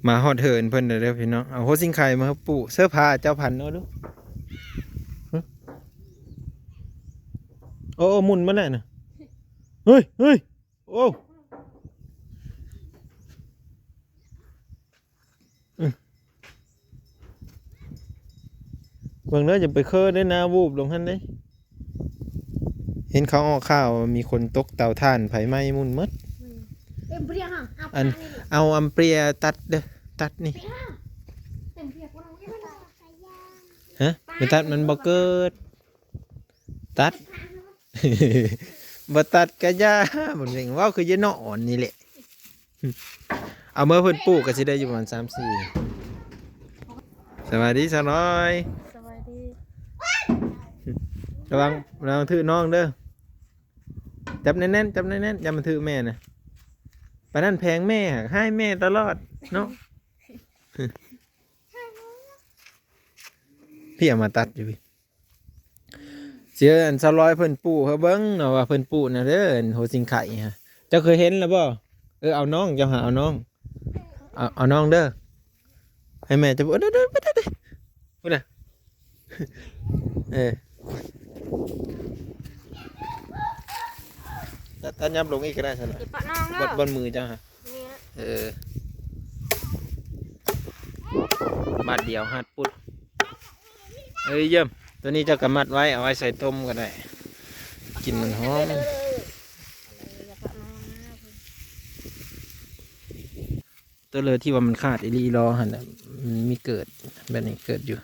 ມາຮອດເຮືອນເພິ່ນແລ້ວເດີພີ່ນ້ອງ. ເອົາຫົວສິງໄຄມາໃຫ້ປູກ ເສື້ອຜ້າເຈົ້າພັນເອົາດູ. ຫຶ ໂອ້ ໂອ້ ໝຸນມາແລ້ວນະ. ເຮີ້ຍ ເຮີ້ຍ ໂອ້ ອືມ ເບິ່ງເດີ ຢ່າໄປເຄີເດີ ໜ້າວູບລົງຫັ້ນເດ້. ເຫັນເຂົາອອກຂ່າວວ່າມີຄົນຕົກເຕົາຖ່ານ ໄຟໄໝ້ໝຸ່ນໝົດ. ອືມ ເອັມເປຣຍຫັ້ນ ອັນ ເອົາອຳເປຣຍຕັດເດີ ຕັດນີ້. ຮະ ບໍ່ຕັດມັນບໍ່ເກີດ ຕັດ ບໍ່ຕັດກະຢ່າ ມັນເວົ້າຄືຢານອນນີ້ແຫຼະ. ເອົາເມືອເພິ່ນປູກກໍຊິໄດ້ຢູ່ປະມານສາມສີ່. ສະບາຍດີສາວນ້ອຍ. ສະບາຍດີ. ລະວັງ ລະວັງຖືນ້ອງເດີ. ຈັບແໜ້ນໆ ຈັບແໜ້ນໆ ຢ່າມັນຖືແມ່ນະ. ປານນັ້ນແພງແມ່ ໃຫ້ແມ່ຕະຫຼອດເນາະ. ພີ່ເອົາມາຕັດຢູ່ພີ່. ຊິເອີ້ນສາວລອຍເພິ່ນປູກໃຫ້ເບິ່ງເນາະ ວ່າເພິ່ນປູກແນວໃດ ອັນຫົວສິງໄຄຫັ້ນ. ເຈົ້າເຄີຍເຫັນແລ້ວບໍ່? ເອີ ເອົານ້ອງ ເຈົ້າຫາເອົານ້ອງ ເອົາ ເອົານ້ອງເດີ. ໃຫ້ແມ່ເຈົ້າ ເດີ ເດີ ເດີ ພຸ້ນນະ. ເອີ ຕາ ຕາຫຍັບລົງອີກກໍໄດ້ຊັ້ນນະ. ບໍ່ ບ່ອນມືເຈົ້າຫາ. ເອີ ບາດດຽວຮັດປຸດ. ເອີ ຢ້ຽມ. ຕົວນີ້ເຈົ້າກໍມັດໄວ້ ເອົາໄວ້ໃສ່ຕົ້ມກໍໄດ້ ກິນມັນຫອມ. ຕົວເລີຍທີ່ວ່າມັນຂາດອີ່ຫຼີລໍຫັ້ນນະ ມັນມີເກີດແບບນີ້ເກີດຢູ່.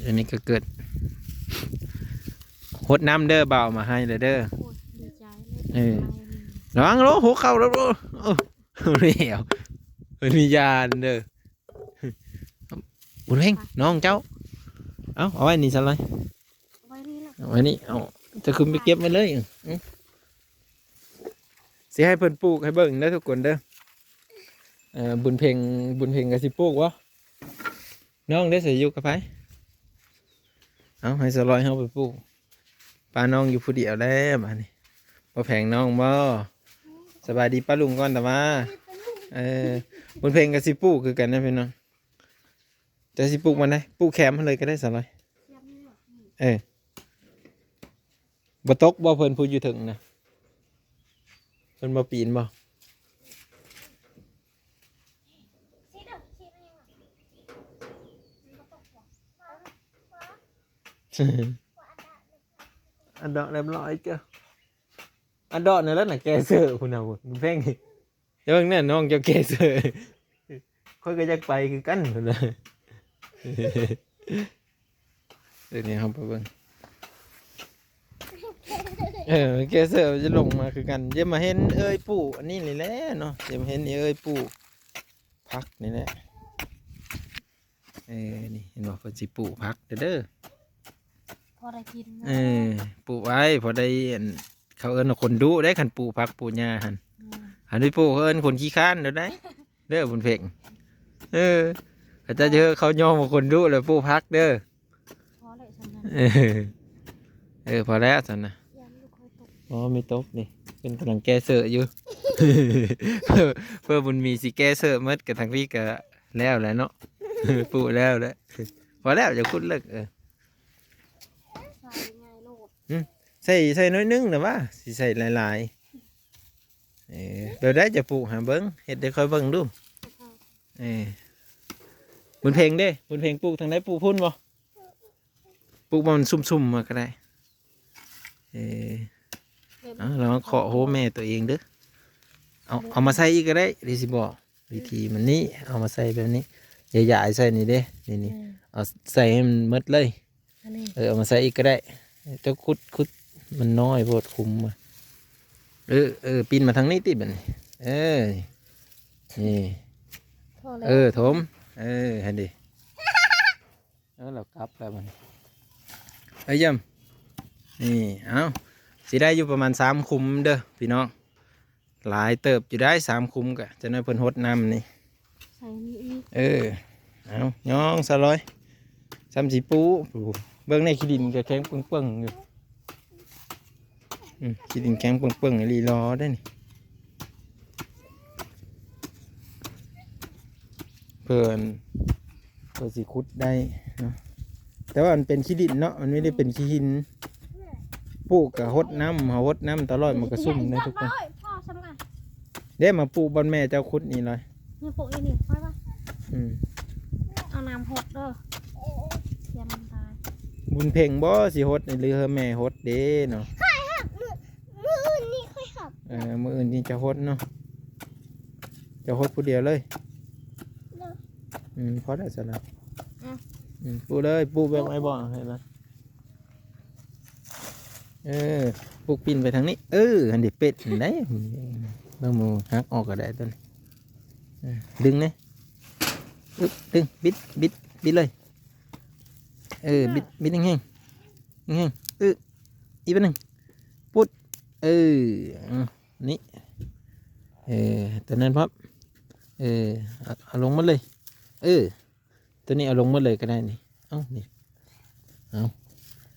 ອັນນີ້ກໍເກີດ ຫົດນ້ຳເດີ ບ່າວເອົາມາໃຫ້ແລ້ວເດີ. ໂອ້ຍ ດີໃຈເລີຍ. ເອີ ລະວັງໂລ ຫົວເຂົ່າແລ້ວໂລ. ເອີ ແລ້ວ ມັນມີຢານເດີ. ບຸນເພັງ ນ້ອງເຈົ້າ ເອົາ ເອົາໄວ້ນີ້ຊະເລີຍ. ເອົາໄວ້ນີ້ລະ ເອົາໄວ້ນີ້. ເອົາ ຈະຂຶ້ນໄປເກັບມາເລີຍ. ອື ຊິໃຫ້ເພິ່ນປູກໃຫ້ເບິ່ງເດີທຸກຄົນເດີ. ເອີ ບຸນເພັງ ບຸນເພັງກໍຊິປູກບໍ່? ນ້ອງເດ້ ໃສຢູ່ກັບໃຜ? ເອົາ ໃຫ້ສາວລອຍເຮົາໄປປູກ. ປານ້ອງຢູ່ຜູ້ດຽວແລ້ວບາດນີ້. ບໍ່ແພງນ້ອງບໍ່? ສະບາຍດີປ້າລຸງກ່ອນຕາມາ. ເອີ ບຸນເພັງກໍຊິປູກຄືກັນນະພີ່ນ້ອງ. ເຈົ້າຊິປູກບ່ອນໃດ? ປູກແຄມຫັ້ນເລີຍກໍໄດ້ສາວລອຍ. ເອີ ບໍ່ຕົກບໍ່ ເພິ່ນຜູ້ຢູ່ເທິງນະ? ເພິ່ນບໍ່ປີນບໍ່? ອັນດອກຮຽບຮ້ອຍເຈົ້າ. ອັນດອກນັ້ນແຫຼະນະ ແກເສີພຸ້ນນະ ບຸນເພັງ. ເບິ່ງແນ່ ນ້ອງເຈົ້າແກເສີ. ຂ້ອຍກໍຢາກໄປຄືກັນພຸ້ນນະ. ເອີ ນີ້ເຮົາໄປເບິ່ງ. ເອີ ແກເສີຈະລົງມາຄືກັນ. ຈະມາເຫັນເອີ່ຍປູກອັນນີ້ນີ້ແຫຼະເນາະ. ຈະມາເຫັນເອີ່ຍປູກຜັກນີ້ແຫຼະ. ເອີ ນີ້ເຫັນບໍ່ ເພິ່ນຊິປູກຜັກເດີ. ພໍໄດ້ກິນ. ເອີ ປູກໄວ້ພໍໄດ້ ອັນ ເຂົາເອີ້ນວ່າຄົນດຸເດ້ ຄັນປູກຜັກປູກຫຍ້າຫັ້ນ. ອືມ ຄັນໄປປູກເຂົາເອີ້ນຄົນຂີ້ຄ້ານເດີ ເດີ ບຸນເພັງ. ເອີ ເຂົາເຈົ້າຈະ ເຂົາຍ້ອງວ່າຄົນດຸແລ້ວປູກຜັກເດີ. ພໍແລ້ວຊັ້ນນະ. ເອີ ເອີ ພໍແລ້ວຊັ້ນນະ. ອໍ ມີຕົກນີ້ ເພິ່ນກຳລັງແກເສີຢູ່. ເພື່ອ ເພື່ອບຸນມີຊິແກເສີໝົດ ກະທາງພີ້ກະແລ້ວແຫຼະເນາະ. ປູກແລ້ວແຫຼະ. ພໍແລ້ວ ຢ່າຂຸດເລິກ. ເອີ ໃສ່ງ່າຍໂລດ. ອືມ ໃສ່ ໃສ່ໜ້ອຍໜຶ່ງນະວ່າ ຊິໃສ່ຫຼາຍໆ. ເອີ ແບບໃດຈະປູກຫາເບິ່ງ ເຮັດໃຫ້ຂ້ອຍເບິ່ງດູ. ເອີ ບຸນເພັງເດ້ ບຸນເພັງປູກທາງໃດ? ປູກພຸ້ນບໍ່? ປູກບ່ອນຊຸ່ມໆມາກໍໄດ້. ເອີ ເອົາ ລະວັງເຄາະໂຮແມ່ຕົວເອງເດີ. ເອົາ ເອົາມາໃສ່ອີກກໍໄດ້ ເດຊິບອກ ວິທີມັນນີ້ ເອົາມາໃສ່ແບບນີ້ ຢາຍໆໃສ່ນີ້ເດ້ ນີ້ໆ. ອືມ ເອົາໃສ່ໃຫ້ມັນໝົດເລີຍ. ອັນນີ້ ເອີ ເອົາມາໃສ່ອີກກໍໄດ້. ເຈົ້າຂຸດ ຂຸດ ມັນນ້ອຍໂພດ ຂຸມ. ເອີ ເອີ ປິ່ນມາທາງນີ້ຕິ ບາດນີ້. ເອີ ນີ້ ພໍແລ້ວ. ເອີ ຖົມ. ເອີ ຫັ້ນເດ. ເອີ ລາວກັບແລ້ວບາດນີ້. ເອີ ຢ້ຽມ. ນີ້ ເອົາ ຊິໄດ້ຢູ່ປະມານສາມຂຸມເດີພີ່ນ້ອງ. ຫຼາຍເຕີບຢູ່ໄດ໋ ສາມຂຸມກະ ຈັກໜ້ອຍເພິ່ນຫົດນ້ຳນີ້. ໃສ່ນີ້ອີກ. ເອີ ເອົາ ຍ່ອງສາວລອຍ ຊ່ຳຊິປູ. ເບິ່ງໃນຂີ້ດິນກະແຂງເປິ້ງໆຢູ່. ອືມ ຂີ້ດິນແຂງເປິ້ງໆອີ່ຫຼີ ລໍໄດ້ນີ້. ເພິ່ນ ເພິ່ນຊິຂຸດໄດ້ເນາະ ແຕ່ວ່າມັນເປັນຂີ້ດິນເນາະ ມັນບໍ່ໄດ້ເປັນຂີ້ຫີນ. ປູກກະຫົດນ້ຳ ເຮົາຫົດນ້ຳຕະຫຼອດ ມັນກະຊຸ່ມເດ້ທຸກຄົນ. ເດ້ ມາປູກບ່ອນແມ່ເຈົ້າຂຸດນີ້ເລີຍ ນີ້ປູກຢູ່ນີ້ ຄ່ອຍວ່າ ອືມ ເອົານ້ຳຫົດເດີ ຢ້ານມັນຕາຍ. ບຸນເພັງບໍ່ຊິຫົດນີ້ ຫຼືໃຫ້ແມ່ຫົດເດ້ເນາະ? ຂ້ອຍຫັບ ມື້ ມື້ອື່ນນີ້ຂ້ອຍຫັບ. ເອີ ມື້ອື່ນນີ້ຈະຫົດເນາະ ຈະຫົດຜູ້ດຽວເລີຍ. ອືມ ພໍແລ້ວຊັ້ນນະ. ອືມ ປູກເລີຍ ປູກແບບອ້າຍບອກໃຫ້ລະ. ເອີ ປູກປິ່ນໄປທາງນີ້ ເອີ ຫັ້ນເດ ເປັດຫັ້ນໄດ໋. ເບິ່ງໝູຫັກອອກກະໄດ້ຕົວນີ້. ເອີ ດຶງແດ່ ອຶບ ດຶງ ບິດ ບິດ ບິດເລີຍ. ເອີ ບິດ ບິດແຮງໆ ແຮງໆ ອຶບ ອີກບາດໜຶ່ງ ປຸດ ເອີ ນີ້ ເອີ ຕົວນັ້ນພ້ອມ ເອີ ເອົາ ເອົາລົງໝົດເລີຍ ເອີ ຕົວນີ້ເອົາລົງໝົດເລີຍກະໄດ້ນີ້. ເອົ້າ ນີ້ ເອົາ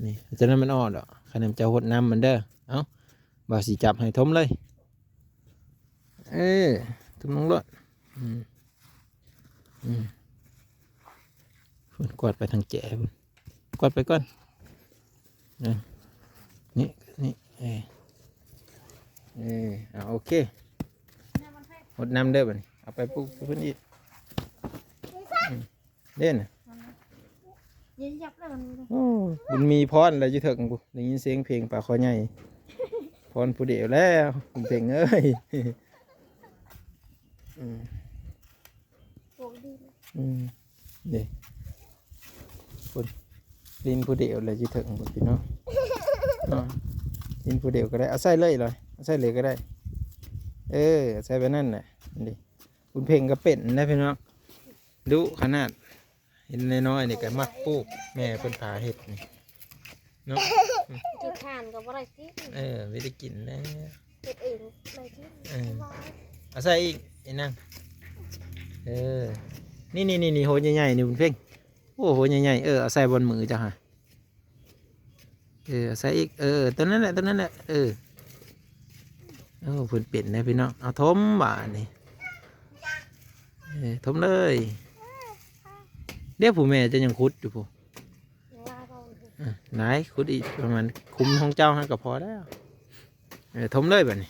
ນີ້ ຕົວນັ້ນມັນອອກດອກ ຄັນເຈົ້າຫົດນ້ຳມັນເດີ. ເອົາ ບ່າວຊິຈັບໃຫ້ ຖົມເລີຍ ເອີ ຖົມລົງໂລດ. ອືມ ອືມ ພຸ້ນ ກວາດໄປທາງແຈພຸ້ນ ກວາດໄປກ່ອນ. ເອີ ນີ້ ນີ້ ເອີ ເອີ ເອົາ ໂອເຄ ຫົດນ້ຳເດີບາດນີ້ ເອົາໄປປູກເພິ່ນອີກ. ອືມ ເດ້ນະ ເຢັນຍັບແລ້ວມັນ. ໂອ້ ບຸນມີພອນແລ້ວຢູ່ເທິງພຸ້ນ ໄດ້ຍິນສຽງເພງປາຄໍໃຫຍ່ ພອນຜູ້ດຽວແລ້ວ ບຸນເພັງເອີຍ. ອືມ ໂອ້ ດີ ອືມ ເດ້ ພຸ້ນ ຫຼິ້ນຜູ້ດຽວແລ້ວຢູ່ເທິງພຸ້ນ ພີ່ນ້ອງເນາະ. ຫຼິ້ນຜູ້ດຽວກະໄດ້ ເອົາໃສ່ເລີຍເລີຍ ເອົາໃສ່ເລີຍກະໄດ້. ເອີ ໃສ່ໄປນັ້ນແຫຼະ ເດ້. ບຸນເພັງກະເປັນນະພີ່ນ້ອງ ດຸຂະໜາດ ເຫັນນ້ອຍໆນີ້ກະມັກປູກ ແມ່ເພິ່ນພາເຮັດນີ້ເນາະ. ອືມ ຂີ້ຄ້ານກະບໍ່ໄດ້ກິນ ເອີ ບໍ່ໄດ້ກິນແລ້ວ ເຮັດເອງໄດ້ກິນ. ເອີ ເອົາໃສ່ອີກ ອີນາງ ເອີ ນີ້ໆໆ ໂຫໃຫຍ່ໆ ນີ້ບຸນເພັງ ໂອ້ ໂຫໃຫຍ່ໆ ເອີ ເອົາໃສ່ບ່ອນມືເຈົ້າຫາ. ເອີ ໃສ່ອີກ ເອີ ຕົວນັ້ນແຫຼະ ຕົວນັ້ນແຫຼະ ເອີ ໂອ້ ເພິ່ນເປັນແລ້ວພີ່ນ້ອງ. ເອົາຖົມບາດນີ້ ເອີ ຖົມເລີຍ. ເດ ຜູ້ແມ່ເຈົ້າຍັງຂຸດຢູ່ພຸ້ນ ເອີ ຫຼາຍ ຂຸດອີກປະມານຂຸມຂອງເຈົ້າຫັ້ນກະພໍແລ້ວ. ເອີ ຖົມເລີຍບາດນີ້.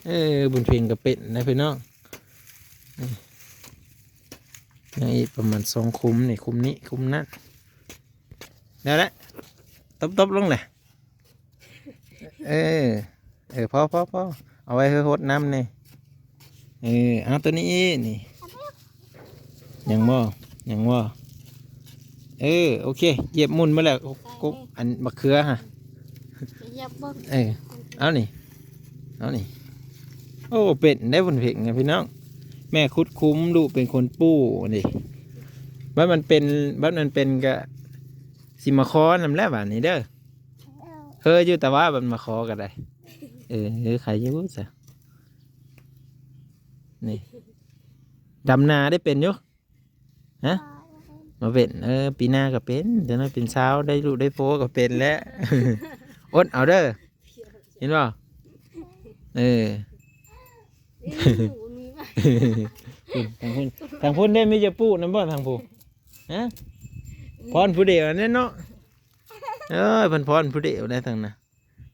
ເອີ ບຸນເພັງກະເປັນນະພີ່ນ້ອງ. ນີ້ ຍັງອີກປະມານສອງຂຸມນີ້ ຂຸມນີ້ ຂຸມນັ້ນ ແລ້ວແຫຼະ ຕົບໆລົງແຫຼະ. ເອີ ເອີ ພໍໆໆ ເອົາໄວ້ໃຫ້ຫົດນ້ຳນີ້. ເອີ ເອົາຕົວນີ້ອີກນີ້ ຍັງບໍ່ ຍັງບໍ່? ເອີ ໂອເຄ ຢຽບໝຸ່ນມາແລ້ວ ກົກ ອັນບັກເຂືອຫະ ຢຽບເບິ່ງ. ເອີ ເອົານີ້ ເອົານີ້. ໂອ້ ເປັນໄດ໋ບຸນເພັງນະພີ່ນ້ອງ ແມ່ຂຸດຂຸມ ລູກເປັນຄົນປູກນີ້. ບັດມັນເປັນ ບັດມັນເປັນກະຊິມາຂໍນຳແຫຼະບາດນີ້ເດີ. ເອີ ເຄີຍຢູ່ ແຕ່ວ່າມັນມາຂໍກະໄດ້. ເອີ ເອີ ໃຄຢູ່ຊະ ນີ້ ດຳນາໄດ້ເປັນຢູ່ ຮະ ບໍ່ເປັນ. ເອີ ປີໜ້າກະເປັນ ຈັກໜ້ອຍເປັນຊາວ ໄດ້ລູກໄດ້ຜົວກະເປັນແລ້ວ. ອົດເອົາເດີ ເຫັນບໍ່? ເອີ ທາງພຸ້ນ ທາງພຸ້ນເດ້ ມີຈະປູກນຳບໍ່ທາງພຸ້ນ? ຮະ ພອນຜູ້ດຽວນັ້ນເນາະ. ເອີຍ ເພິ່ນພອນຜູ້ດຽວໄດ້ທັງນະ.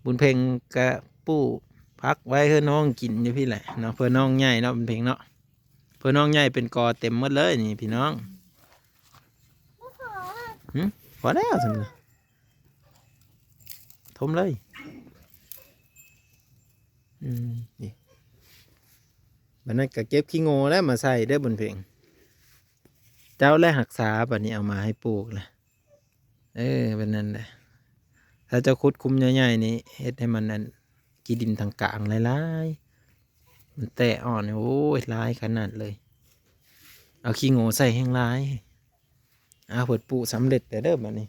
ບຸນເພັງກະປູກຜັກໄວ້ເພື່ອນ້ອງກິນຢູ່ພີ້ແຫຼະເນາະ ເພື່ອນ້ອງໃຫຍ່ເນາະ ບຸນເພັງເນາະ. ເພື່ອນ້ອງໃຫຍ່ເປັນກໍເຕັມໝົດເລີຍນີ້ພີ່ນ້ອງ. ຫຶ ພໍແລ້ວຊັ້ນນະ ຖົມເລີຍ. ອືມ ນີ້ ບາດນັ້ນກະເກັບຂີ້ໂງ່ແລ້ວມາໃສ່ເດີບຸນເພັງ. ເຈົ້າແຫຼະຮັກສາ ບາດນີ້ເອົາມາໃຫ້ປູກແຫຼະ. ເອີ ແບບນັ້ນແຫຼະ. ຖ້າເຈົ້າຂຸດຂຸມໃຫຍ່ໆນີ້ ເຮັດໃຫ້ມັນ ອັນ ຂີ້ດິນທາງກາງຫຼາຍໆ ມັນແຕກອອກນີ້ ໂອ້ຍ ຫຼາຍຂະໜາດເລີຍ. ເອົາຂີ້ໂງ່ໃສ່ແຮງຫຼາຍ. ອາ ເພິ່ນປູກສຳເລັດແລ້ວເດີບາດນີ້.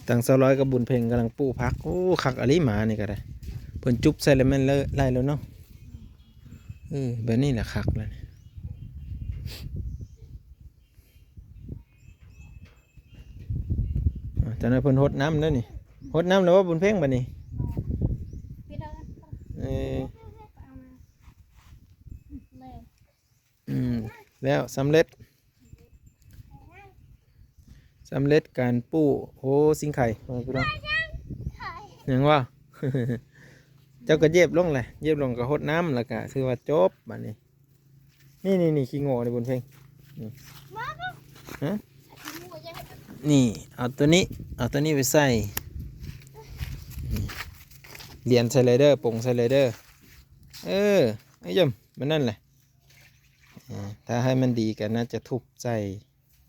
ທາງສາວລອຍກັບບຸນເພັງກຳລັງປູກຜັກ. ໂອ້ ຄັກອີ່ຫຼີ ໝານີ້ກະໄດ້ ເພິ່ນຈຸບໃສ່ແລ້ວແມ່ນເລີ ໄລ່ແລ້ວເນາະ. ເອີ ແບບນີ້ແຫຼະຄັກແລ້ວນີ້. ອາ ຕອນນັ້ນເພິ່ນຫົດນ້ຳແລ້ວນີ້. ຫົດນ້ຳແລ້ວບໍ່ບຸນເພັງບາດນີ້? ເອີ ເອົາມາ ແມ່ ອືມ ແລ້ວສຳເລັດ ສຳເລັດການປູກ ໂອ້ ຊິງໄຄ ພໍ່ແມ່ພີ່ນ້ອງ ຫຍັງວະ? ເຈົ້າກໍຢຽບລົງແຫຼະ ຢຽບລົງກໍຫົດນ້ຳ ແລ້ວກໍຖືວ່າຈົບບາດນີ້. ນີ້ໆໆ ຂີ້ໂງ່ນີ້ບຸນເພັງ ນີ້ ຮະ ນີ້ ເອົາຕົວນີ້ ເອົາຕົວນີ້ໄປໃສ່ ນີ້ ລຽນໃສ່ເລີຍເດີ ປົງໃສ່ເລີຍເດີ ເອີ ເອີ ຢ້ຳ ມັນນັ້ນແຫຼະ ເອີ ຖ້າໃຫ້ມັນດີກໍໜ້າຈະທຸບໃສ່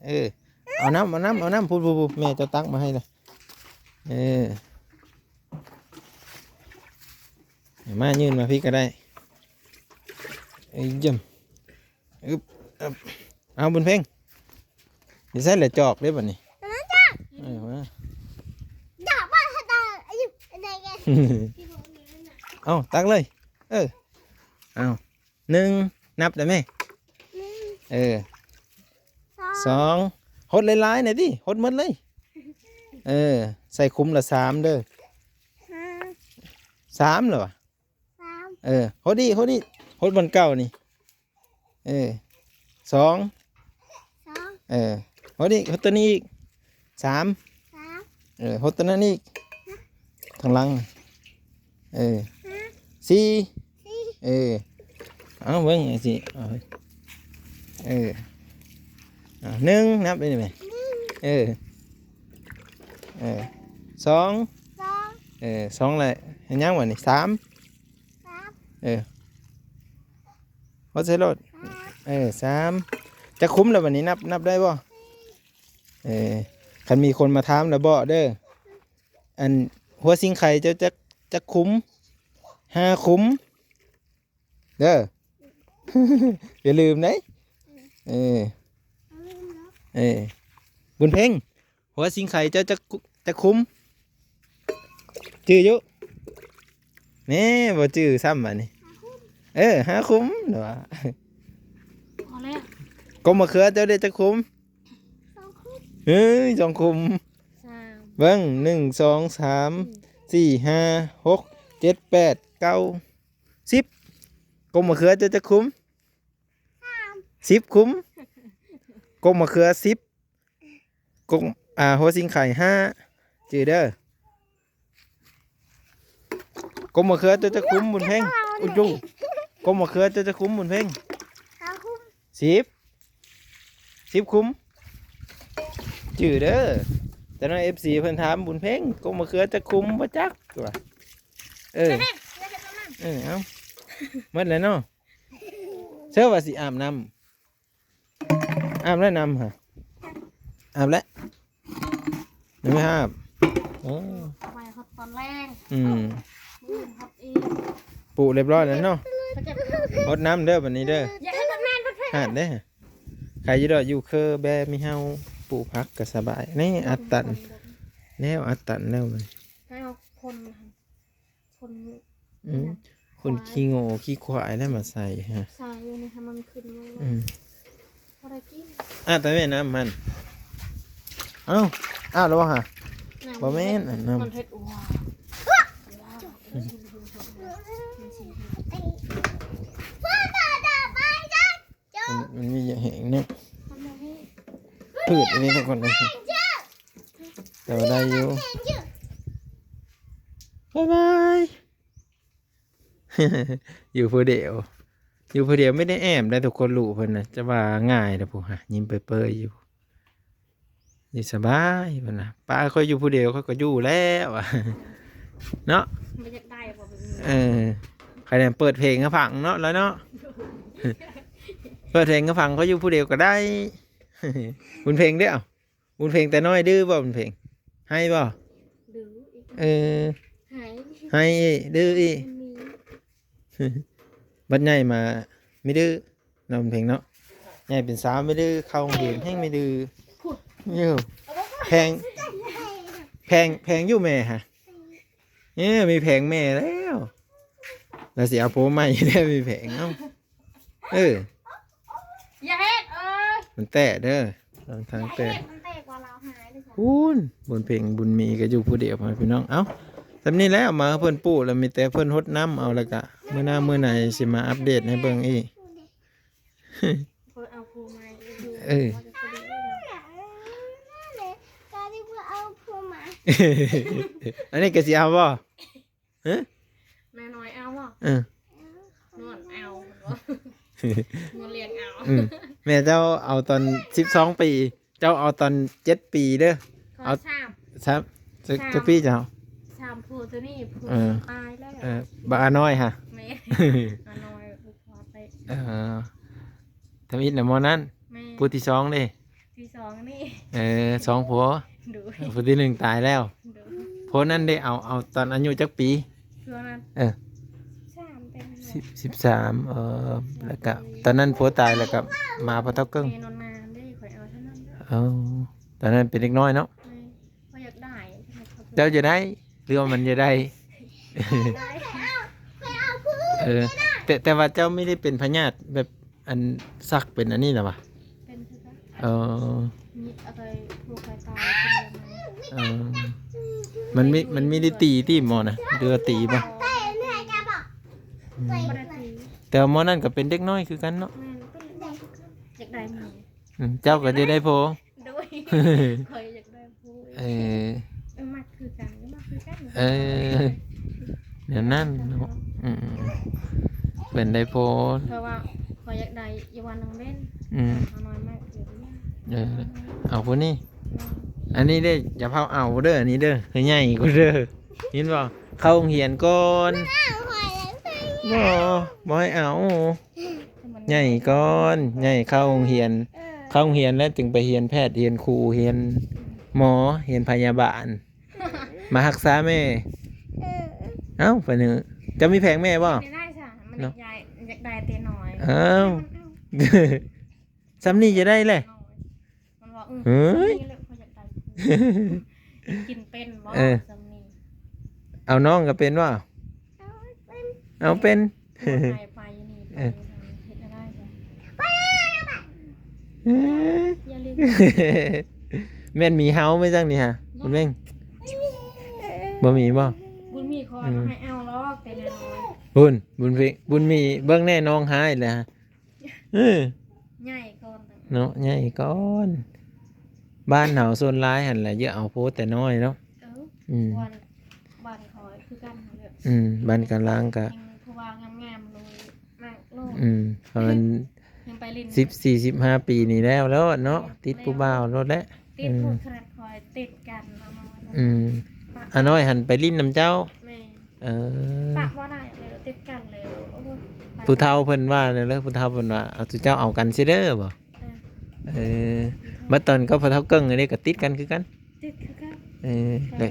ເອີ ເອົານ້ຳ ເອົານ້ຳ ເອົານ້ຳ ພຸ້ນໆໆ ແມ່ເຈົ້າຕັກມາໃຫ້ລະ ເອີ ມາຍື່ນມາພີ້ກໍໄດ້ ເອີ ຢ້ຳ ອຶບ ອຶບ ເອົາບຸນເພັງ ຢູ່ໃສລະຈອກເດ້ບັດນີ້ ເອີ ມາ ເອົາ ຕັກເລີຍ ເອີ ເອົາ ໜຶ່ງ ນັບໄດ້ແມ? ໜຶ່ງ ເອີ ສອງ ສອງ ຫົດຫຼາຍໆແດ່ຕິ ຫົດໝົດເລີຍ ເອີ ໃສ່ຂຸມລະສາມເດີ ຫ້າ ສາມແລ້ວຫວາ? ສາມ ເອີ ຫົດອີກ ຫົດອີກ ຫົດບ່ອນເກົ່ານີ້ ເອີ ສອງ ສອງ ເອີ ຫົດອີກ ຫົດຕົວນີ້ອີກ ສາມ ສາມ ເອີ ຫົດຕົວນັ້ນອີກ ທາງຫຼັງ ເອີ ຫ້າ ສີ່ ສີ່ ເອີ ເອົາເບິ່ງຈັ່ງຊີ້ ເອົາ ເອີ ເອົາ ໜຶ່ງ ນັບໄດ້ແມ່? ໜຶ່ງ ເອີ ເອີ ສອງ ສອງ ເອີ ສອງ ແລ້ວເຮັດຫຍັງບັດນີ້? ສາມ ສາມ ເອີ ຫົດໃສ່ໂລດ ສາມ ເອີ ສາມ ຈັກຂຸມແລ້ວບັດນີ້ ນັບ ນັບໄດ້ບໍ່? ເອີ ຄັນມີຄົນມາຖາມລະບອກເດີ ອັນ ຫົວຊິງໄຄເຈົ້າຈັກ ຈັກຂຸມ? ຫ້າຂຸມເດີ ຢ່າລືມເດ້ ເອີ ເອີ ບຸນເພັງ ຫົວຊິງໄຄເຈົ້າຈັກ ຈັກຂຸມ? ຈື່ຢູ່? ແນ່ ບໍ່ຈື່ຊ້ຳບາດນີ້ ຫ້າຂຸມ ເອີ ຫ້າຂຸມເນາະ ພໍແລ້ວ ກົກມະເຂືອເຈົ້າໄດ້ຈັກຂຸມ? ສອງຂຸມ ເອີຍ ສອງຂຸມ ສາມ ເບິ່ງ ໜຶ່ງ ສອງ ສາມ ສີ່ ຫ້າ ຫົກ ເຈັດ ແປດ ເກົ້າ ສິບ ກົກມະເຂືອເຈົ້າຈັກຂຸມ? ສິບ ຂຸມ ກົກມະເຂືອສິບ ກົກ ອ່າ ຫົວຊິງໄຄຫ້າ ຈື່ເດີ ກົກມະເຂືອເຈົ້າຈັກຂຸມ ບຸນເພັງ? ອຸຍ ກົກມະເຂືອເຈົ້າຈັກຂຸມ ບຸນເພັງ? ຫ້າຂຸມ ສິບ ສິບຂຸມ ຈື່ເດີ ແຕ່ນ້ອຍ ເອັຟຊີ ເພິ່ນຖາມ ບຸນເພັງ ກົກມະເຂືອຈັກຂຸມ ບໍ່ຈັກວ່າ ເອີ ເອີ ເອົາ ໝົດແລ້ວເນາະ ເຊື່ອວ່າຊິອາບນ້ຳ ອາບແລ້ວນ້ຳຫະ ອາບແລ້ວ ຍັງບໍ່ອາບ ໂອ້ ໄວ້ຮອດຕອນແລງ ອືມ ມື້ອື່ນຮອດອີກ ປູກຮຽບຮ້ອຍແລ້ວເນາະ ເຂົາເຈົ້າ ຫົດນ້ຳເດີບັດນີ້ເດີ ຢ່າໃຫ້ມັນແມ່ນ ຫາດເດ້ ໃຄຢູ່ດອກ ຢູ່ເຄີແບມີເຮົາ ປູກຜັກກໍສະບາຍ ນີ້ອັດຕັນ ແລ້ວອັດຕັນແລ້ວມັນ ໃຫ້ເອົາຄົນ ຄົນ ອືມ ຄົນຂີ້ໂງ່ຂີ້ຄວາຍແລ້ວມາໃສ່ຮະ ໃສ່ຢູ່ນີ້ ໃຫ້ມັນຂຶ້ນມາ ອືມ ພໍໄດ້ກິນ ອາບແຕ່ແມ່ນ້ຳຫັ້ນ ເອົ້າ ອາບແລ້ວຫະ ນ້ຳ ບໍ່ແມ່ນ ອັນນ້ຳ ມັນເຮັດ ວ້າວ ມັນ ມັນມີຫຍັງແຫ້ງເນາະ ມັນບໍ່ມີ ພືດອັນນີ້ທຸກຄົນເອີຍ ແຕ່ວ່າໄດ້ຢູ່ ບາຍບາຍ ຢູ່ຜູ້ດຽວ ຢູ່ຜູ້ດຽວໄມ່ໄດ້ແອບໄດ້ທຸກຄົນ ລູກເພິ່ນນະ ຈະວ່າງ່າຍດອກ ຜູ້ຫາຍິ້ມເປີຍໆຢູ່ ຢູ່ສະບາຍເພິ່ນນະ ປ້າຂ້ອຍຢູ່ຜູ້ດຽວ ຂ້ອຍກໍຢູ່ແລ້ວ ເນາະ ບໍ່ຢາກໄດ້ບໍ່ແບບນີ້ ເອີ ໃຄແນມເປີດເພງໃຫ້ຟັງເນາະ ແລ້ວເນາະ ເປີດເພງໃຫ້ຟັງ ຂ້ອຍຢູ່ຜູ້ດຽວກໍໄດ້ ບຸນເພັງເດ້ ເອົ້າ ບຸນເພັງແຕ່ນ້ອຍດື້ບໍ່ ບຸນເພັງ ໄຫ້ບໍ່? ດື້ອີກ ເອີ ໄຫ້ ໄຫ້ອີກ ດື້ອີກ ມັນມີ ບັດໃຫຍ່ມາມີດື້ເນາະ ບຸນເພັງເນາະ ໃຫຍ່ເປັນສາວມີດື້ ເຂົ້າໂຮງຮຽນແຮ່ງມີດື້ ພຸ້ນ ຢູ່ ແພງ ແພງ ແພງຢູ່ແມ່ຫະ ເອີ ມີແພງແມ່ແລ້ວ ລາວຊິເອົາຜົວໃໝ່ແລ້ວ ມີແພງ ເອົ້າ ເອີ ຢ່າເຮັດເອີຍ ມັນແຕະເດີ ລອງທາງແຕະ ຢ່າເຮັດ ມັນແຕກວ່າລາວຫາຍເດີ ພຸ້ນ ບຸນເພັງ ບຸນມີກໍຢູ່ຜູ້ດຽວ ພໍ່ແມ່ພີ່ນ້ອງ ເອົ້າ ສ່ຳນີ້ແຫຼະ ເອົາມາໃຫ້ເພິ່ນປູກ ແລ້ວມີແຕ່ເພິ່ນຫົດນ້ຳເອົາ ແລ້ວກະມື້ໜ້າມື້ໃນຊິມາອັບເດດໃຫ້ເບິ່ງອີກ. ເອີ ອັນນີ້ກໍຊິເອົາບໍ່? ຮະ? ນ້ອຍໆເອົາບໍ່? ເອີ ນວນເອົາ ເພິ່ນວ່າ ນວນລ້ຽງເອົາ ອືມ ແມ່ເຈົ້າເອົາຕອນສິບສອງປີ ເຈົ້າເອົາຕອນເຈັດປີເດີ ຂ້ອຍ ເອົາ ສາມ ສາມ ຈັກ ສາມ ຈັກປີເຈົ້າ? ສາມ ຜູ້ໂຕນີ້ ຜູ້ ເອີ ຕາຍແລ້ວ ເອີ ບັກອານ້ອຍຫະ ແມ່ ອານ້ອຍ ເອີ ທຳອິດນະໝໍນັ້ນ ແມ່ ຜູ້ທີສອງເດ້? ທີສອງນີ້ ເອີ ສອງຜົວ ໂດຍ ຜູ້ທີໜຶ່ງຕາຍແລ້ວ ໂດຍ ຜົວນັ້ນໄດ້ເອົາ ເອົາຕອນອາຍຸຈັກປີ? ຜົວນັ້ນ ເອີ ສາມ ເປັນ ສິບ ສິບສາມ ເອີ ແລ້ວກະຕອນນັ້ນຜົວຕາຍ ແລ້ວກະມາພໍ່ເຖົ້າເກິ່ງ ແມ່ນອນນານເດ້ ຂ້ອຍເອົາເທົ່ານັ້ນເດີ ເອີ ຕອນນັ້ນເປັນເດັກນ້ອຍເນາະ ແມ່ນ ຂ້ອຍຢາກໄດ້ ເຈົ້າຢາກໄດ້ ຫຼືວ່າມັນຢາກໄດ້? ໄດ້ ເອີ ແຕ່ ແຕ່ວ່າເຈົ້າມີໄດ້ເປັນພະຍາດແບບ ອັນ ຊັກເປັນອັນນີ້ລະຫວາ? ເປັນຄືກັນ ເອີ ມີອາໄຕຜູ້ໄຂ້ຕາຍເປັນແບບນັ້ນ ເອີ ມັນມີ ມັນມີໄດ້ຕີຕິໝໍນະ ຫຼືວ່າຕີບໍ່? ບໍ່ ອືມ ບໍ່ໄດ້ຕີ ແຕ່ວ່າໝໍນັ້ນກໍເປັນເດັກນ້ອຍຄືກັນເນາະ ແມ່ນ ເປັນເດັກນ້ອຍຄືກັນ ຢາກໄດ້ໝໍ ອືມ ເຈົ້າກໍຢາກໄດ້ຜົວ ໂດຍ ຂ້ອຍຢາກໄດ້ຜູ້ ເອີ ເອີ ມັກຄືກັນ ມັກຄືກັນ ເອີ ແນວນັ້ນເນາະ ອືມ ເພິ່ນໄດ້ຜົວ ເພາະວ່າຂ້ອຍຢາກໄດ້ຢູ່ບ້ານນ້ອງເບັນ ອືມ ເອົາໜ້ອຍມາເກີດ ເອີ ເອົາຜູ້ນີ້ ແມ່ນ ອັນນີ້ເດ້ ຢ່າພາວເອົາເດີ ອັນນີ້ເດີ ໃຫ້ໃຫຍ່ກ່ອນເດີ ຍິນບໍ່? ເຂົ້າໂຮງຮຽນກ່ອນ ບໍ່ ບໍ່ໃຫ້ເອົາ ໃຫຍ່ກ່ອນ ໃຫຍ່ເຂົ້າໂຮງຮຽນ ເອີ ເຂົ້າໂຮງຮຽນແລ້ວຈຶ່ງໄປຮຽນແພດ ຮຽນຄູ ຮຽນໝໍ ຮຽນພະຍາບານ ມາຮັກສາແມ່ ເອີ ເອົ້າ ໄປເນີ ເຈົ້າມີແພງແມ່ບໍ່? ໄດ້ຊະ ມັນ ເນາະ ຢາກໄດ້ ຢາກໄດ້ແຕ່ນ້ອຍ ເອົ້າ ມັນເອົາ ສ່ຳນີ້ຈະໄດ້ແຫຼະ ມັນວ່າ ເອີ ເຮີ້ຍ ສ່ຳນີ້ແຫຼະ ຂ້ອຍຢາກໄດ້ ກິນເປັນບໍ່ ເອີ ສ່ຳນີ້ ເອົານ້ອງກໍເປັນບໍ່? ເອົາເປັນ ເອົາເປັນ ໄປ ໄປນີ້ ເອີ ເຮັດໄດ້ບໍ່? ເອີ ຢ່າລືມ ແມ່ນມີເຫົ່າໄໝຈັ່ງນີ້ຫະ ຄຸນເບັງ ບໍ່ມີບໍ່? ບຸນມີຂໍ ອືມ ໃຫ້ເອົາຫຼອກແຕ່ນ້ອຍ ບຸນ ບຸນເພັງ ບຸນມີ ເບິ່ງແນ່ນ້ອງຮ້າຍແລ້ວ ເອີ ໃຫຍ່ກ່ອນ ເນາະ ໃຫຍ່ກ່ອນ ບ້ານເຮົາສ່ວນຫຼາຍຫັ້ນແຫຼະ ຢາກເອົາຜົວແຕ່ນ້ອຍເນາະ ເອີ ອືມ ບ້ານ ບ້ານຂ້ອຍຄືກັນຫັ້ນແຫຼະ ອືມ ບ້ານການລາງກະ ຜູ້ບ່າວງາມໆ ໂລດ ມັກໂລດ ອືມ ປະມານ ຍັງໄປຫຼິ້ນ ສິບສີ່ ສິບຫ້າປີນີ້ແລ້ວ ແລ້ວເນາະ ແມ່ນ ຕິດຜູ້ບ່າວໂລດແຫຼະ ຕິດ ອືມ ພວກຂະໜາດຂ້ອຍຕິດກັນເນາະ ອືມ ອານ້ອຍຫັ້ນໄປຫຼິ້ນນຳເຈົ້າ ແມ່ນ ເອີ ປະບໍ່ໄດ້ເລີຍ ຕິດກັນເລີຍ ໂອ້ຍ ຜູ້ເຖົ້າເພິ່ນວ່າແນວໃດ? ຜູ້ເຖົ້າເພິ່ນວ່າ ເອົາ ເຈົ້າເອົາກັນຊິເດີບໍ່? ເອີ ເອີ ບັດຕອນກັບພໍ່ເຖົ້າເກິ່ງນີ້ກໍຕິດກັນຄືກັນ ຕິດຄືກັນ ເອີ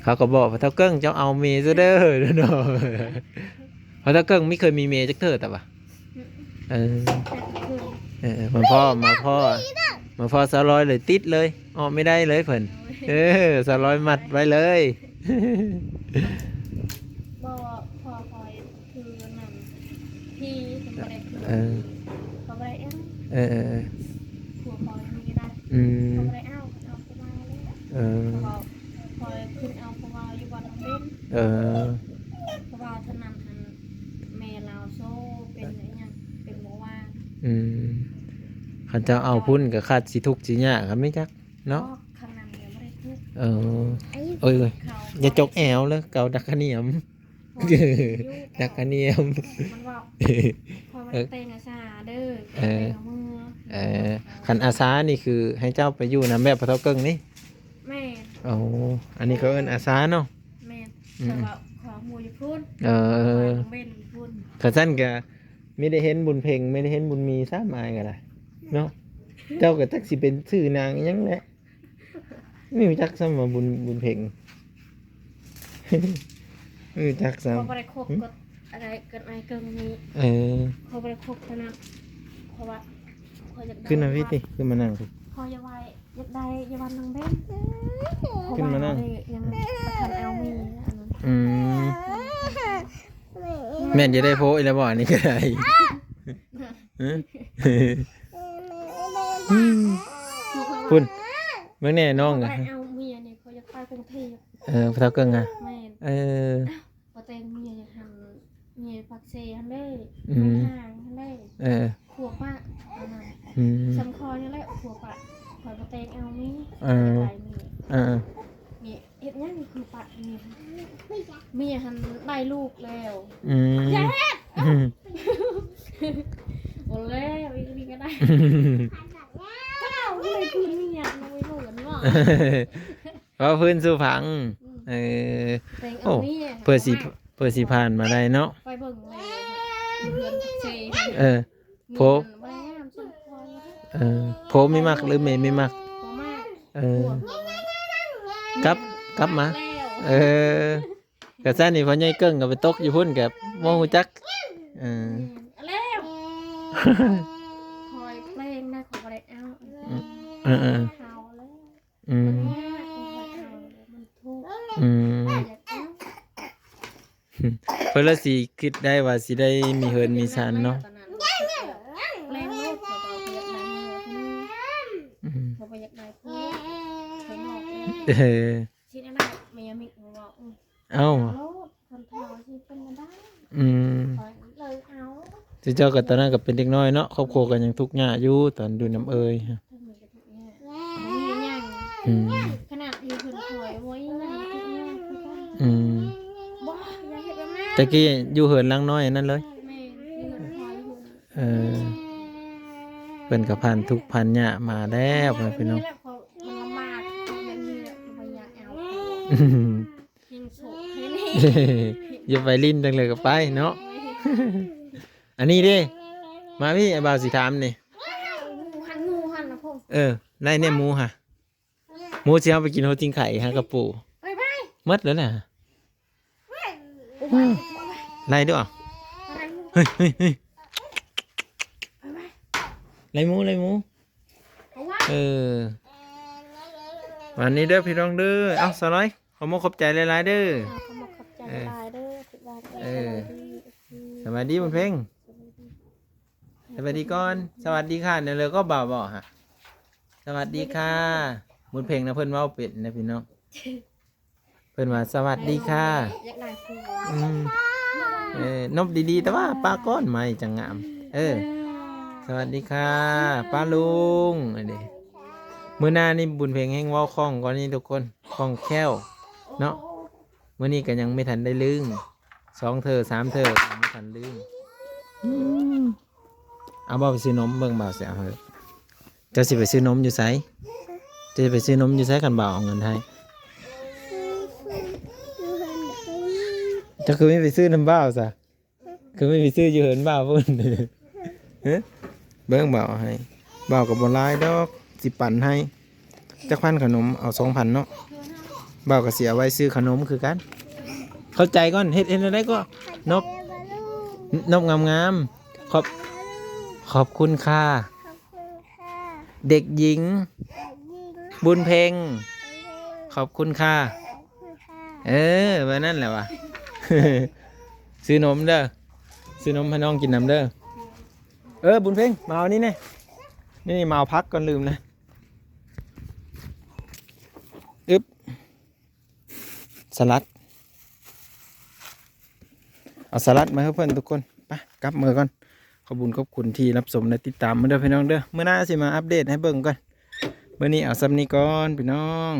ເຂົາກໍບອກພໍ່ເຖົ້າເກິ່ງ ເຈົ້າເອົາເມຊະເດີເນາະ ພໍ່ເຖົ້າເກິ່ງມີ ເຄີຍມີເມຈັກເທື່ອຕະຫວາ? ອືມ ເອີ ເອີ ມາພໍ້ ມາພໍ້ ມາພໍ້ສາວລອຍເລີຍຕິດເລີຍ ອອກບໍ່ໄດ້ເລີຍເພິ່ນ ເອີ ສາວລອຍມັດໄວ້ເລີຍ ບໍ່ ພໍ່ຂ້ອຍຄືນັ້ນ ພີ່ເພິ່ນບໍ່ໄດ້ຄື ເອີ ເຂົາບໍ່ໄດ້ເອົາ ເອີ ເອີ ເອີ ຜົວຂ້ອຍມີນະ ອືມ ເຂົາບໍ່ໄດ້ເອົາ ເຂົາເອົາຜູ້ບ່າວເລີຍ ເອີ ເຂົາເອົາ ຂ້ອຍຂຶ້ນເອົາຜູ້ບ່າວຢູ່ບ້ານນ້ອງເບັນ ເອີ ເພາະວ່າເທົ່ານັ້ນຫັ້ນ ແມ່ລາວໂຊເປັນອີ່ຫຍັງ ເປັນເບົາຫວານ ອືມ ຄັນເຈົ້າເອົາພຸ້ນກໍຄາດຊິທຸກຊິຍາກ ກໍມີຈັກ ເນາະ ເອີ ເອີຍ ຢ່າຈົກແອວເລີຍ ເກົາດັກຂະໜຽມ ດັກຂະໜຽມ ມັນເວົ້າ ເອີ ເອີ ຄັນອາສານີ້ຄືໃຫ້ເຈົ້າໄປຢູ່ນຳແບບພໍ່ເຖົ້າເກິ່ງນີ້ ແມ່ນ ໂອ້ ອັນນີ້ເຂົາເອີ້ນອາສາເນາະ ແມ່ນ ອືມ ເຂົາວ່າຂໍໝູ່ຢູ່ພຸ້ນ ເອີ ເປັນຢູ່ພຸ້ນ ຄັນຊັ້ນກະ ມີໄດ້ເຫັນບຸນເພັງ ມີໄດ້ເຫັນບຸນມີຊ້ຳ ອ້າຍກໍໄດ້ເນາະ ເຈົ້າກໍຈັກຊິເປັນຊື່ນາງອີ່ຫຍັງແຫຼະ ບໍ່ຮູ້ຈັກຊ້ຳວ່າບຸນ ບຸນເພັງ ບໍ່ຮູ້ຈັກຊ້ຳ ເຂົາບໍ່ໄດ້ຄົບ ຫືມ ກັບອາໄລ ກັບອ້າຍເກິ່ງນີ້ ເອີ ເຂົາບໍ່ໄດ້ຄົບເທົ່ານັ້ນ ເພາະວ່າຂ້ອຍຢາກໄດ້ ຂຶ້ນມາພີ້ຕິ ຂຶ້ນມານັ່ງພີ້ ເຂົາຢາກໄດ້ ຢາກໄດ້ຢູ່ບ້ານນ້ອງເບັນ ຂຶ້ນມານັ່ງ ເພາະວ່າເຮົານີ້ຍັງບໍ່ທັນເອົາເມອັນນັ້ນ ອືມ ແມ່ນຈະໄດ້ໂພອີກແລ້ວບໍ່ ອັນນີ້ກໍໄດ້ ຮະ ພຸ້ນ ເບິ່ງແນ່ນ້ອງ ເຂົາບໍ່ໄດ້ເອົາເມນີ້ ເຂົາຢາກໄປກຸງເທບ ເອີ ພໍ່ເຖົ້າເກິ່ງຫະ ແມ່ນ ເອີ ປ້າແຕງເມຍຢູ່ຫັ້ນ ເມຍປາກເຊຫັ້ນເດ້ ອືມ ໄປຫ້າງຫັ້ນເດ້ ເອີ ຜົວປະ ອືມ ສຳຄອຍຫັ້ນແຫຼະ ແຕ່ງເອົາມີ ເອີ ໄປມີ ເອີ ມີເຮັດຫຍັງຄືປະມີ ມີຫັ້ນໄດ້ລູກແລ້ວ ອືມ ຢ່າເຮັດ ອືມ ບໍ່ແລ້ວ ອີກນີ້ກໍໄດ້ ເຈົ້າເລີຍຄືເມຍນ້ອຍເພິ່ນເນາະ ເວົ້າພື້ນສູ່ຟັງ ອືມ ເອີ ແຕ່ງເອົາ ໂອ້ ເມຍ ເພື່ອຊິ ເພື່ອຊິຜ່ານມາໄດ້ເນາະ ໄປເບິ່ງແລ້ວເຮືອນເຊ ເອີ ໂພ ແມ່ນບໍ່ໄດ້ງາມສ່ຳຂ້ອຍ ເອີ ໂພມີມັກຫຼືແມ່ມີມັກ? ບໍ່ມັກ ເອີ ກັບ ກັບມາ ແມ່ນ ເອີ ກະຊັ້ນນີ້ພໍ່ໃຫຍ່ເກິ່ງກໍໄປຕົກຢູ່ພຸ້ນກໍບໍ່ຮູ້ຈັກ ເອີ ແລ້ວ ຂ້ອຍແປງນະ ຂ້ອຍບໍ່ໄດ້ເອົາ ອືມ ເອີໆ ເຖົ້າແລ້ວ ອືມ ມັນຍາກ ມັນບໍ່ເອົາ ມັນທຸກ ອືມ ຢາກເອົາ ເພິ່ນລະຊິຄິດໄດ້ວ່າຊິໄດ້ມີເຮືອນມີຊານເນາະ ຕອນນັ້ນ ແປງໂລດ ເຂົາກໍບໍ່ຢາກໄດ້ເຮືອນ ອືມ ເຂົາບໍ່ຢາກໄດ້ຜົວ ຂ້ອຍບອກເລີຍ ເອີ ຊິໄດ້ແມ່ຍາມິກເວົ້າ ເອົ້າ ໂລດ ຄັນເຖົ້າຊິເປັນແນວໃດ ອືມ ຂ້ອຍເລີຍເອົາ ເຈົ້າກໍຕອນນັ້ນກໍເປັນເດັກນ້ອຍເນາະ ຄອບຄົວກໍຍັງທຸກຍາກຢູ່ຕອນຢູ່ນຳເອີຍ ບໍ່ມີຫຍັງ ອືມ ຂະໜາດຢູ່ເຮືອນຂ້ອຍບໍ່ມີຫຍັງ ອືມ ບໍ່ ຢ່າເຮັດແບບນັ້ນ ແຕ່ກີ້ຢູ່ເຮືອນຫຼັງນ້ອຍອັນນັ້ນເລີຍ ແມ່ນ ຢູ່ເຮືອນຂ້ອຍ ເອີ ເພິ່ນກໍຜ່ານທຸກຜ່ານຍາກມາແລ້ວ ພໍ່ແມ່ພີ່ນ້ອງ ມັນລຳບາກ ເຮັດແບບນີ້ແຫຼະ ບໍ່ຢາກເອົາ ອືມ ຍິງໂສກໃຫ້ແນ່ ຢ່າໄປຫຼິ້ນຈັ່ງໃດກໍໄປເນາະ ແມ່ນ ອັນນີ້ເດ້ ມາພີ່ ອ້າຍບ່າວຊິຖາມນີ້ ເອີ ໄດ້ແນ່ໝູຫະ ໝູຊິເອົາໄປກິນໂຮຕິງໄຂ່ຫາກະປູ ໄປໄປ ໝົດແລ້ວນະ ໄລ່ດູ ເຮີ້ຍ ເຮີ້ຍ ເຮີ້ຍ ໄລ່ໝູ ໄລ່ໝູ ເອີ ປະມານນີ້ເດີພີ່ນ້ອງເດີ ເອົ້າ ສາວນ້ອຍ ຂອບມຸກຂອບໃຈຫຼາຍໆເດີ ເອີ ຂອບມຸກຂອບໃຈຫຼາຍໆເດີ ເອີ ສະບາຍດີ ເອີ ສະບາຍດີບຸນເພັງ ສະບາຍດີກ່ອນ ສະຫວັດດີຄ່ະ ແນວເລີກໍບ່າວບອກຫະ ສະຫວັດດີຄ່ະ ບຸນເພັງນະ ເພິ່ນເວົ້າເປັນນະພີ່ນ້ອງ ເພິ່ນວ່າ ສະຫວັດດີຄ່ະ ຢາກໄດ້ຜູ້ ອືມ ເອີ ນົບດີໆ ແຕ່ວ່າປາກກ້ອນໄມ້ຈັ່ງງາມ ເອີ ສະຫວັດດີຄ່ະ ປ້າລຸງ ອັນນີ້ ມື້ໜ້ານີ້ບຸນເພັງແຮ່ງເວົ້າຄ່ອງກວ່ານີ້ທຸກຄົນ ຄ່ອງແຄ້ວເນາະ ມື້ນີ້ກໍຍັງບໍ່ທັນໄດ້ລຶ້ງ ສອງເທື່ອສາມເທື່ອຍັງບໍ່ທັນລຶ້ງ ອືມ ເອົາບ່າວໄປຊື້ນົມເບິ່ງ ບ່າວຊິເອົາໃຫ້ ເຈົ້າຊິໄປຊື້ນົມຢູ່ໃສ? ເຈົ້າຊິໄປຊື້ນົມຢູ່ໃສຄັນບ່າວເອົາເງິນໃຫ້? ເຈົ້າຄືບໍ່ໄປຊື້ນຳບ່າວຊະ? ຄືບໍ່ໄປຊື້ຢູ່ເຮືອນບ່າວພຸ້ນ? ເບິ່ງບ່າວເອົາໃຫ້ ບ່າວກໍບໍ່ຫຼາຍດອກ ຊິປັນໃຫ້ ຈັກພັນຂະໜົມ ເອົາສອງພັນເນາະ ບ່າວກໍຊິເອົາໄວ້ຊື້ຂະໜົມຄືກັນ ເຂົ້າໃຈກ່ອນ ເຮັດ ເຮັດແນວໃດກໍ ນົບ ນົບງາມໆ ຂອບ ຂອບຄຸນຄ່ະ ເດັກຍິງ ບຸນເພັງ ຂອບຄຸນຄ່ະ ເອີ ແບບນັ້ນແຫຼະຫວາ ຊື້ນົມເດີ ຊື້ນົມໃຫ້ນ້ອງກິນນຳເດີ ເອີ ບຸນເພັງ ມາເອົານີ້ແນ່ ນີ້ ມາເອົາຜັກກ່ອນ ລືມນະ ອຶບ ສະຫຼັດ ເອົາສະຫຼັດມາໃຫ້ເພິ່ນທຸກຄົນ ໄປ ກັບເມືອກ່ອນ ຂອບບຸນຂອບຄຸນທີ່ຮັບຊົມ ແລະ ຕິດຕາມມາເດີພີ່ນ້ອງເດີ ມື້ໜ້າຊິມາອັບເດດໃຫ້ເບິ່ງກ່ອນ ມື້ນີ້ເອົາສ່ຳນີ້ກ່ອນພີ່ນ້ອງ.